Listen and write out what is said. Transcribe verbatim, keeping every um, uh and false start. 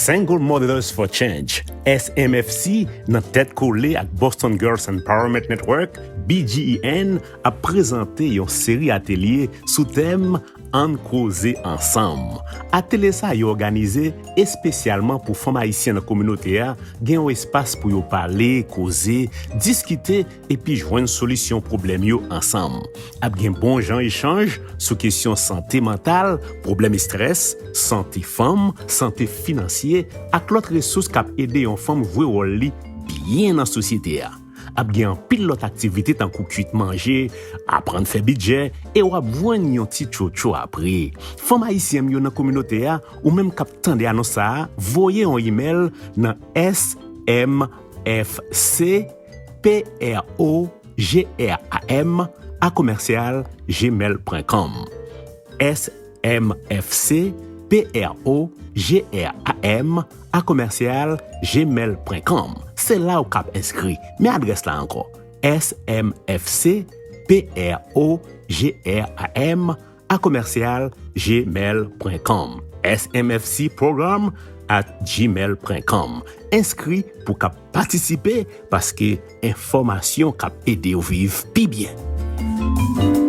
Single Mothers for Change, S M F C, nan tèt kole ak Boston Girls Empowerment Network, B G E N, ap prezante yon seri atelye sou tèm Ann Koze Ansanm. Atelye sa yo òganize espesyalman pou fanm ayisyen nan kominote a gen yon espas pou yo pale, koze, diskite epi jwenn solisyon pwoblèm yo ansanm. Ap gen bon jan echanj sou kesyon sante mantal, pwoblèm estrès, sante fanm, sante finansye, ak lòt resous k ap ede yon fanm jwe wòl li byen nan sosyete a. Ap gen anpil lòt aktivite tankou kwit manje, aprann fè bidjè, e w ap jwenn yon ti tchotcho apre. Fanm ayisyen m yo nan kominote a, ou menm k ap tande anons sa a, voye yon imèl nan S M F C P R O G R A M a commercial gmail point com. S M F C P R O G R A M a commercial gmail point com. Se la ou k ap enskri. Men adrès la ankò. S M F C P R O G R A M a commercial gmail point com. S M F C program at gmail point com. Enskri pou k ap patisipe, paske enfòmasyon k ap ede w viv pi byen.